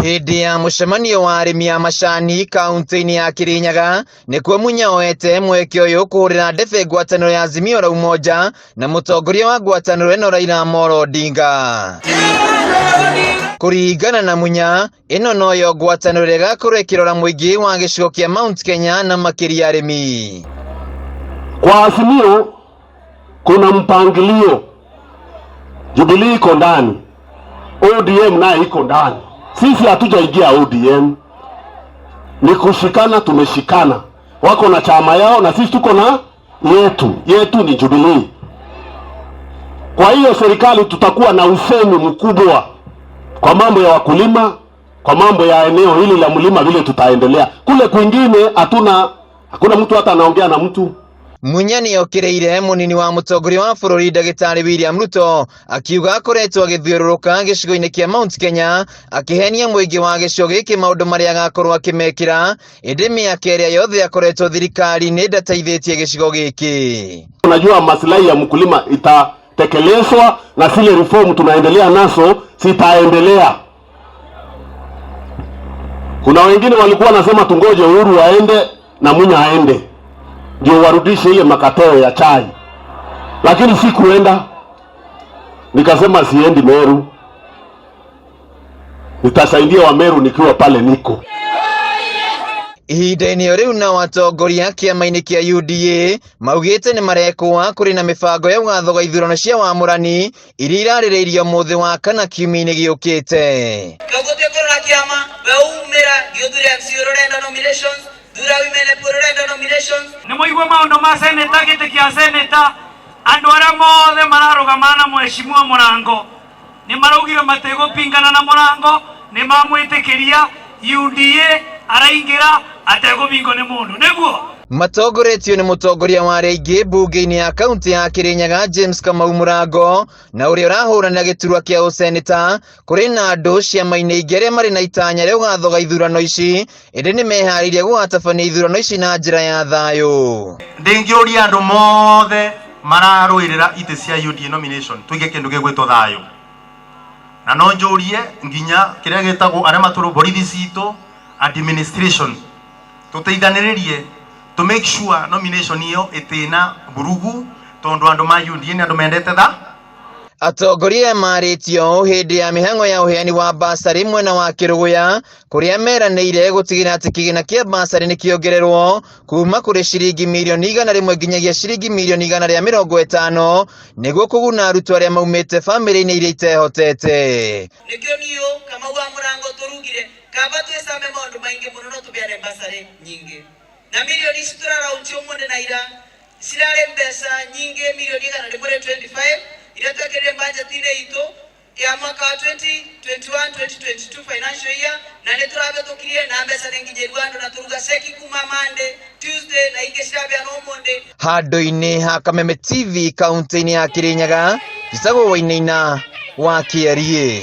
Hĩndĩ ya mũcemanio wa arĩmi a macani kaunti-inĩ ya Kirinyaga nĩkuo Munya oete mweke ũyũ kũhũrĩra ndebe ngwatanĩro ya Azimio la Umoja na mũtongoria wa ngwatanĩro ĩno Raila Amolo Odinga. Kũringana na Munya, ĩno noyo ngwatanĩro ĩrĩa ĩgakorwo ĩkĩrora mũingĩ wa gĩcigo kĩa Mount Kenya na makĩria arĩmi. Kwa Azimio kuna mpangilio, Jubilee iko ndani, ODM naye iko ndani. Sisi hatujaingia ODM, ni kushikana, tumeshikana. Wako na chama yao na sisi tuko na yetu, yetu ni Jubilee. Kwa hiyo serikali tutakuwa na usemi mkubwa kwa mambo ya wakulima, kwa mambo ya eneo hili la mlima, vile tutaendelea. Kule kwingine hatuna, hakuna mtu hata anaongea na mtu. Munya nĩokĩrĩire mũnini wa mũtongoria wa bũrũri ndagĩtarĩ William Ruto akiuga akoretwo agĩthiũrũrũka gĩcigo-inĩ kĩa Mount Kenya akĩhenia mũingĩ wa gĩcigo gĩkĩ maũndũ marĩa agakorwo akĩmekĩra ĩndĩ mĩaka ĩrĩa yothe akoretwo thirikari-inĩ ndateithĩtie gĩcigo gĩkĩ. Unajua maslahi ya mkulima itatekelezwa na zile reform tunaendelea nazo zitaendelea. Kuna wengine walikuwa wanasema tungoje Uhuru aende na Munya aende ndio warudishe ile makateo ya chai, lakini sikuenda. Nikasema siendi Meru, nitasaidia wa Meru nikiwa pale niko. Ihinda-inĩ o rĩu nao atongoria kĩama-inĩ kĩa UDA maugĩte nĩ marekũa kũrĩ na mĩbango ya gũgathoga ithurano cia wamũrani iria irarĩrĩirio mũthĩ wa kana kiumia-inĩ gĩũkĩte. Koguo twĩkũrora kĩama we umĩra gĩũthure MC ũrĩa ũrenda nominations, thura women rep ũrĩa ũrenda nominations. Nĩ mũigue maũndũ ma seneta, gĩtĩ kĩa seneta, andũ arĩa mothe mararũgama na mheshimiwa Mũrango nĩ maraugire matigũpingana na Mũrango, nĩ mamwĩtĩkĩria UDA araingĩra ategũbingwo nĩ mũndũ nĩguo. Matongoretio nĩ mũtongoria wa arĩa aingĩ mbunge-inĩ ya kaunti ya Kirinyaga James Kamau Mũrango na ũrĩa ũrahũrana gĩturwa kĩa ũseneta kũrĩ na andũ ciama-inĩ ingĩ arĩa marĩ na itanya rĩa gũgathoga ithurano ici ĩndĩ nĩ meharĩirie gũgatabania ithurano ici na njĩra ya thayũ. Ndingĩũria andũ mothe mararũĩrĩra itĩ cia UDA nomination tuige kĩndũ gĩgwĩtwo thayũ, na no njũrie nginya kĩrĩa gĩtagwo arĩa matũrũ borithi citũ administration tũteithanĩrĩrie to make sure nomination ĩyo ĩtĩna vurugu tondu andũ ma UDA nĩ andũ mendete tha. Atongoria aya marĩtio ũũ hĩndĩ ya mĩhang'o ya ũheani wa basarĩ mwena wa Kĩrũgũya kũrĩa meranĩire gũtigĩrĩra atĩ kĩgĩna kĩa basarĩ nĩ kĩongererwo kuma kũrĩ ciringi mirioni 100 nginyagia ciringi mirioni 150 nĩguo kũguna arutwo arĩa maumĩte bamĩrĩ-inĩ iria itehotete. Nĩkĩo niũ Kamau wa Mũrango tũrugire kaba twĩcame maũndũ maingĩ mũno no tũbeane basarĩ nyingĩ na mirioni ici tũraraunti ũmũthĩ na ira cirarĩ mbeca nyingĩ mirioni 125 iria twekĩrire budget-inĩ itũ ya mwaka wa 2021-2022 financial year na nĩ tũrabĩtũkirie na mbeca nĩ nginyĩru andũ na tũruga ceki kuma Monday, Tuesday na ingĩ cirabeanwo ũmũthĩ. Handũ-inĩ ha Kameme TV kaunti-inĩ ya Kirinyaga, njĩtagwo Wainaina wa Kĩariĩ.